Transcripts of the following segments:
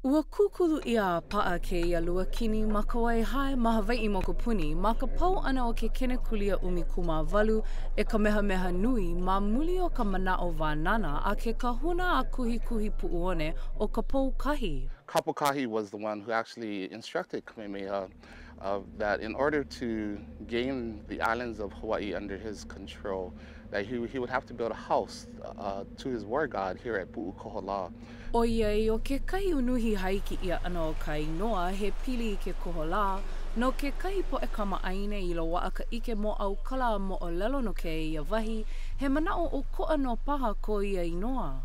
Ua kūkulu ʻia a paʻa kēia luakini ma Kawaihae ma Hawaiʻi mokupuni ma ka pau ʻana o ke kenekulia 18 e Kamehameha Nui ma muli o ka manaʻo wānana a ke kahuna a kuhikuhi puʻuone ʻo Kapoukahi. Kapoukahi was the one who actually instructed Kamehameha uh, that in order to gain the islands of Hawaii under his control, that he, he would have to build a house uh, to his war god here at Pu'ukoholā. ʻOiai ʻo kekahi unuhi hāiki ʻia ʻana o ka inoa he pili i ke koholā, no kekahi poʻe kamaʻāina i loaʻa ka ʻike mōʻaukala a moʻolelo no kēia wahi, he manaʻo ʻokoʻa nō paha ko ia inoa.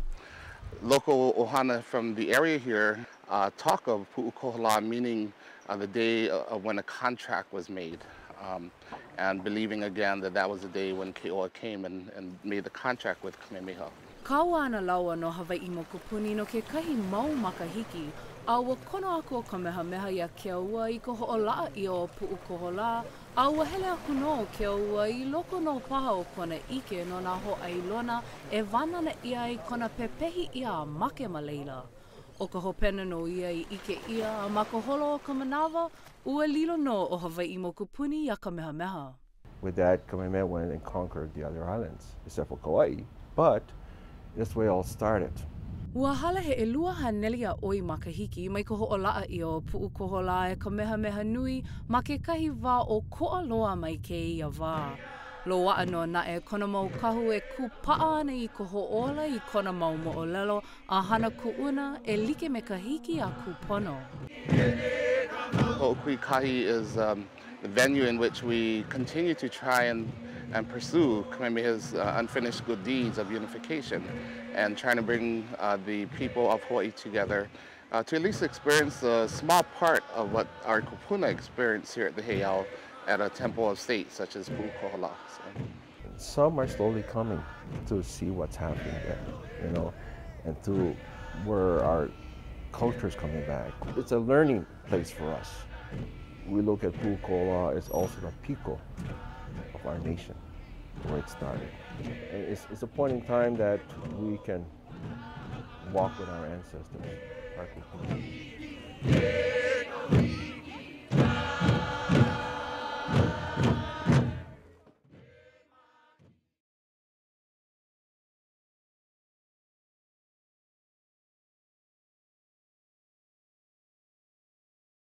Local ohana from the area here uh, talk of Pu'ukoholā meaning uh, the day of when a contract was made. Um, and believing again that that was the day when Keoua came and, and made the contract with Kamehameha. Kaua ana lāua no Hawaiʻi mokupuni no kekahi mau makahiki, a ua kono aku ʻo Kamehameha iā Keoua i ka hoʻolaʻa ʻia o Puʻukoholā, a ua hele aku nō ʻo Keoua i loko nō paha o kona ʻike no nā hōʻailona e wānana ʻia ai kona pepehi ʻia a make ma laila. ʻO ka hopena nō ia i ʻike ʻia a ma ka holo o ka manawa, ua lilo nō ʻo Hawaiʻi mokupuni iā Kamehameha. With that, Kamehameha went and conquered the other islands, except for Kauai, but that's where it all started. Ua hala he 200 a ʻoi makahiki mai ka hoʻolaʻa ʻia o Puʻukoholā e Kamehameha Nui ma kekahi wā ʻokoʻa loa mai kēia wā. Loaʻa nō naʻe kona mau kahu e kūpaʻa ana i ka hoʻōla i kona mau moʻolelo a hana kuʻuna e like me ka hiki a kūpono. Ho'oku'ikahi is um, the venue in which we continue to try and, and pursue Kamehameha's uh, unfinished good deeds of unification and trying to bring uh, the people of Hawaii together uh, to at least experience a small part of what our kupuna experienced here at the Heiau at a temple of state such as Pu'ukoholā. So. Some are slowly coming to see what's happening there, you know, and to where our culture is coming back. It's a learning place for us. We look at Pu'ukoholā as also the piko of our nation, where it started. It's, it's a point in time that we can walk with our ancestors, our kupuna.